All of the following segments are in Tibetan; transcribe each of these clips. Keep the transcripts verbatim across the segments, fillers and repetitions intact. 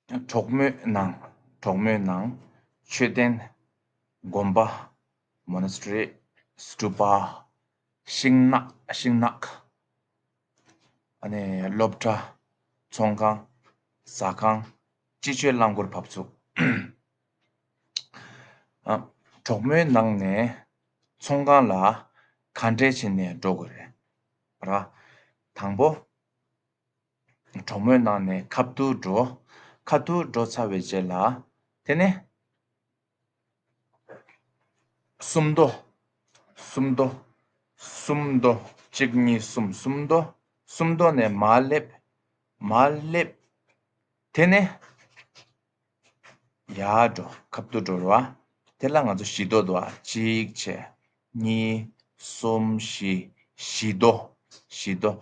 གྲོགས་མོའི་ནང་། གྲོགས་མོའི་ནང་། མཆོད་རྟེན། དགོན་པ། Monastery, stupa, ཤིང་ནགས། ཤིང་ནགས། ཨ་ནི་སློབ་གྲྭ། ཚོང་ཁང་། ཟ་ཁང་། སྤྱི་སྤྱོད་རླངས་འཁོར་བབས་ཚུགས། ཨ། གྲོགས་མོའི་ནང་ནས་ཚོང་ཁང་ལ་ག་འདྲས་བྱས་ནས་འགྲོ་དགོས་རེད། ར། དང་པོ། གྲོགས་མོའི་ནང་ནས་ཁ་ཐུག་འགྲོ། ཁ་ཐུག་འགྲོ་ཚར་བའི་རྗེས་ལ། དེ་ནས་སུམ་མདོ། སུམ་མདོ། སུམ་མདོ། གཅིག་གཉིས་གསུམ། སུམ་མདོ། སུམ་མདོ་ནས་མར་སླེབས། མར་སླེབས། དེ་ནས་ཡར་འགྲོ། ཁ་ཐུག་འགྲོ་རེད་བ། དེ་ལ་ང་ཚོ་བཞི་མདོ་འདུག་བ། གཅིག་བྱས། གཉིས། གསུམ། བཞི། བཞི་མདོ། བཞི་མདོ།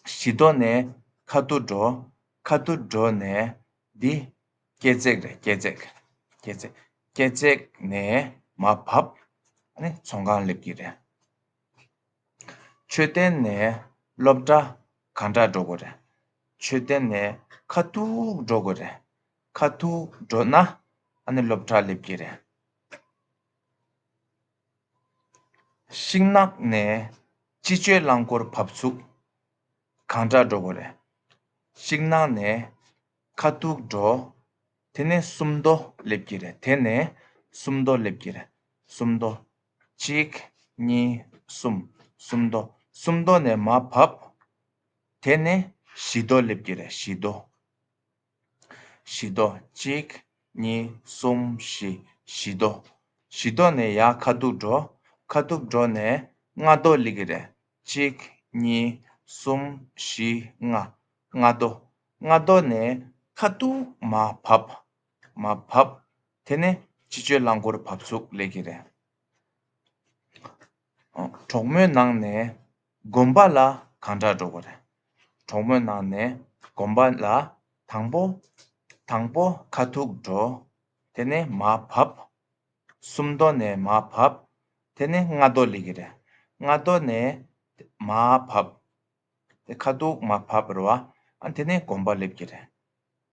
བཞི་མདོ་ནས་ཁ་ཐུག་འགྲོ། ཁ་ཐུག་འགྲོ་ནས་འདི་སྐས་འཛེག་རེད། སྐས་འཛེག་སྐས་འཛེག་སྐས་འཛེག་ནས་མར་བབས། ཨ་ནི་ཚོང་ཁང་སླེབས་ཀྱི་རེད། མཆོད་རྟེན་ནས་སློབ་གྲྭ་གང་འདྲ་འགྲོ་དགོས་རེད། མཆོད་རྟེན་ནས་ཁ་ཐུག་འགྲོ་དགོས་རེད། ཁ་ཐུག་འགྲོ་ན་ཨ་ནི་སློབ་གྲྭ་སླེབས་ཀྱི་རེད། ཤིང་ནགས་ནས་སྤྱི་སྤྱོད་རླངས་འཁོར་བབས་ཚུགས། གང་འདྲ་འགྲོ་དགོས་རེད། ཤིང་ནགས་ནས་ཁ་ཐུག་འགྲོ། དེ་ནས་སུམ་མདོ་སླེབས་ཀྱི་རེད། དེ་ནས་སུམ་མདོ་སླེབས་ཀྱི་རེད། སུམ་མདོ། གཅིག་གཉིས། གསུམ། སུམ་མདོ། སུམ་མདོ་ནས་མར་བབས། དེ་ནས་བཞི་མདོ་སླེབས་ཀྱི་རེད། བཞི་མདོ། བཞི་མདོ། གཅིག་གཉིས། གསུམ། བཞི། བཞི་མདོ། བཞི་མདོ་ནས་ཡར་ཁ་ཐུག་འགྲོ། ཁ་ཐུག་འགྲོ་ནས་ལྔ་མདོ་སླེབས་ཀྱི་རེད། གཅིག་གཉིས། གསུམ། བཞི། ལྔ། ལྔ་མདོ། ལྔ་མདོ་ནས་ཁ་ཐུག་མར་བབས། མར་བབས། དེ་ནས་སྤྱི་སྤྱོད་རླངས་འཁོར་བབས་ཚུགས་སླེབས་ཀྱི་རེད། གྲོགས་མོའི་ནང་ནས་དགོན་པ་ལ་གང་འདྲ་འགྲོ་དགོས་རེད། གྲོགས་མོའི་ནང་ནས་དགོན་པ་ལ་དང་པོ། དང་པོ་ཁ་ཐུག་འགྲོ། དེ་ནས་མར་བབས། སུམ་མདོ་ནས་མར་བབས། དེ་ནས་ལྔ་མདོ་སླེབས་ཀྱི་རེད། ལྔ་མདོ་ནས་མར་བབས། དེ་ཁ་ཐུག་མར་བབས་རེད་བ། ཨ། དེ་ནས་དགོན་པ་སླེབས་ཀྱི་རེད།